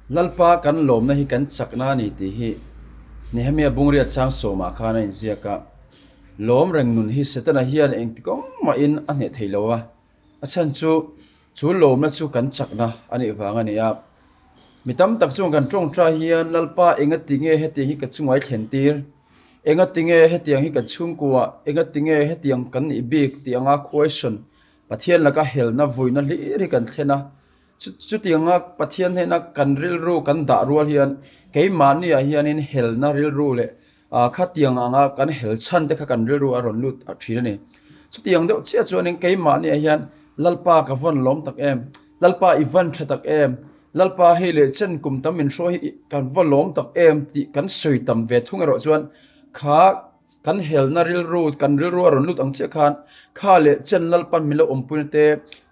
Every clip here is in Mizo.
Lalpa kan lawmna hi kan chakna a ni tih hi Nehemia Bungriat chang sawmah khan a inziak a. Lawm reng nun hi Setana hian engti kawng mahin a hneh thei lo a, a chhan chu chu lawmna chu kan chakna a nih vang a ni a. Mi tam tak chuan kan tawngtai hian Lalpa engati nge hetiang hi ka chungai thlen tir? Engati nge hetiang hi ka chhungkuah? Engati nge hetiang kan nih bik? tih anga question Pathian laka helna vuina hlir hi kan thlen a. Chutianga Pathian hnena kan rilru kan dah rual hian keimahniah hianin helna rilru leh khatiang anga kan hel chhan te kha kan rilru a rawn lut thin a ni. Chutiang deuh chiah chuanin keimahniah hian Lalpa ka vawn lawm tak em, Lalpa i vawn tha tak em, Lalpa hei leh chen kum tam min hruai hi kan va lawm tak em tih kan sawi tam ve thung erawh chuan kha Kan helna rilru, kan rilru a rawn lut ang chiah khan kha leh chen Lalpan min lo awmpuina te,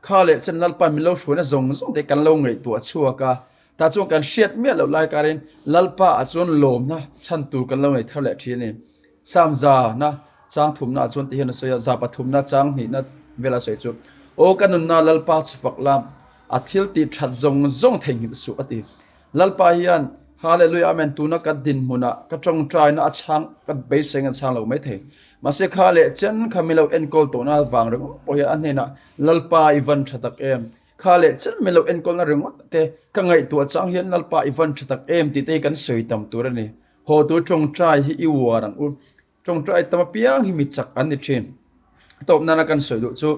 kha leh chen Lalpan min lo hruaina zawng zawng te kan lo ngaihtuah chhuak a. Tah chuan kan hriat miah loh lai karin Lalpa ah chuan lawmna chhan tur kan lo ngaih thar leh thin a ni. Psalm za na chang thumna ah chuan ti hian a sawi a, za pathumna chang hnihna vela sawi chu, Aw ka nunna Lalpa chu fak la, a thil tih that zawng zawng theihnghilh suh a ti. Lalpa hian Hallelujah Amen tuna ka dinhmunah ka tawngtaina a chhang ka beiseng a chhang lo mai thei. Mahse kha leh chen kha min lo enkawl tawhna vang ringawt pawh hian a hnenah Lalpa i van tha tak em? Kha leh chen min lo enkawlna ringawt te ka ngaihtuah chang hian Lalpa i van tha tak em tih te hi kan sawi tam tur a ni. Haw tu tawngtai hi i uar ang u. Tawngtai tam apiang hi mi chak an ni thin. A tawp nana kan sawi duh chu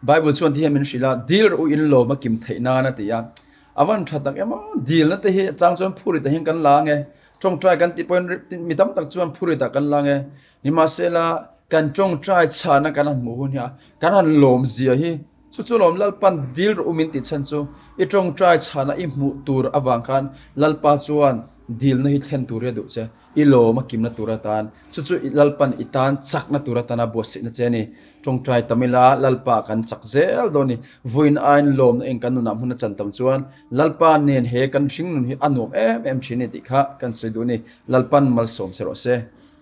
Bible chuan ti hian min hrilh a, dil rawh u in lawm a kim theih nan a ti a. A van tha tak em aw, dilna te hi chang chuan phurit ah hian kan la ang e. Tawngtai kan tih pawhin mi tam tak chuan phurit ah kan la ang e. Nimahsela kan tawngtai chhana kan han hmuh hun hi a, kan han lawm zia hi Chu chu lawm Lalpan dil rawh u min tih chhan chu i tawngtai chhana i hmuh tur avang khan Lalpa chuan dilna hi thlen tur hi a duh che, i lawm a kimna tur atan, chu chu Lalpan i tan chakna tur atana buatsaihna che a ni. Tawngtai tam ila Lalpa kan chak zel dawn a ni. Vawiin aiin lawmna eng kan nunah hmun a chan tam chuan Lalpa nen he kan hringnun hi a nuam em em thin a ni tih kha kan sawi duh a ni. Lalpan malsawm che rawh se.